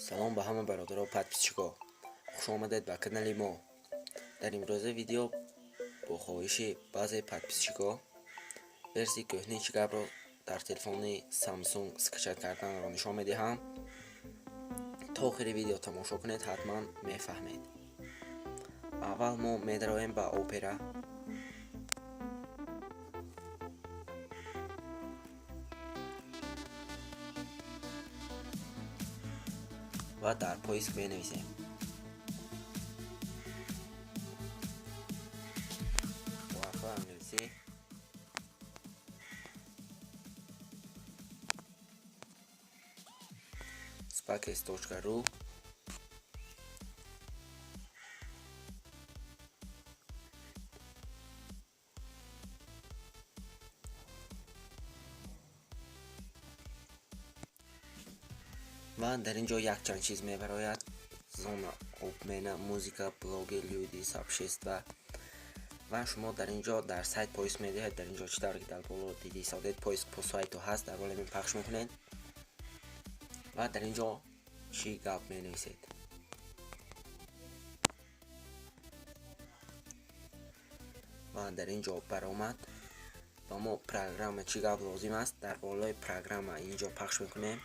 Салом ба ҳама бародаро подписчико. Хуш омадед ба канали мо. Дар имрӯза видео бо хоҳиши баъзе подписчико версияи кӯҳнаи чигапро дар телефони Samsung скачать карданро нишон медиҳам. То охири видео тамошо кунед, ҳатман мефаҳмед. Аввал мо медароем ба Опера. Ва дар поиск менависем. Бо ҳарфҳои англисӣ spakes.ru. Ва дар ин ҷо якчанд чиз мебарояд: зона обмена, музыка, блоги, люди, сообщества. Ва шумо дар ин ҷо дар сайт поиск медиҳед. Дар ин ҷо чӣ тавре ки дар боло диди истодед, поиск по сайту ҳаст, дар боло ин пахш мекунед ва дар ин ҷо чӣ гап менависед. Ва дар ин ҷо баромад ба мо программа чӣ гап лозим аст. Дар болои программа ин ҷо пахш мекунем.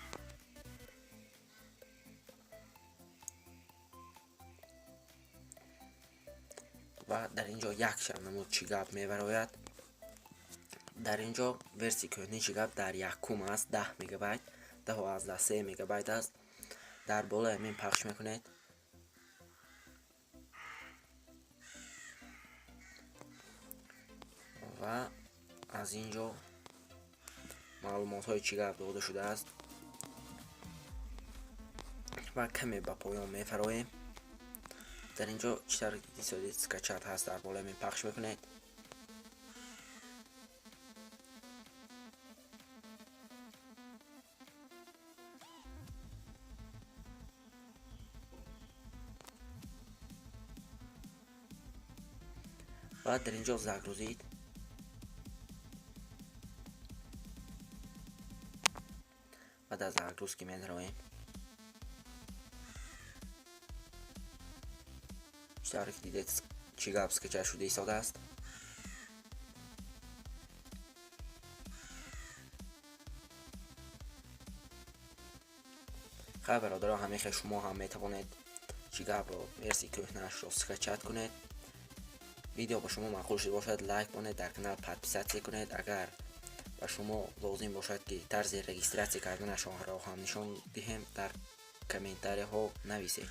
Ва дар ин ҷо якчанд намуд чӣ гап мебарояд. Дар ин ҷо версияи кӯҳнаи чӣ гап дар якум аст, 10 мегабайт, 10,3 мегабайт аст. Дар болои ҳамин пахш мекунед. Ва аз ин ҷо маълумотҳои чӣ гап дода шудааст. Ва каме ба поён мефароем. Дар ин ҷо чӣ тавре ки дидед скачать ҳаст, дар болои ҳамин пахш мекунед. Ва дар ин ҷо загрузить. Ва дар загрузки медароем. Чӣ тавре ки дидед чӣ гап скачать шуда истодааст. Хайр бародаро, ҳамин хел шумо ҳам метавонед чӣ гапро версияи кӯҳнаашро скачать кунед. Видео ба шумо маъқул шуда бошад, лайк монед, дар канал подписаться кунед. Агар ба шумо лозим бошад ки тарзи регистрация карданашонро ҳам нишон диҳем, дар комментарияҳо нависед.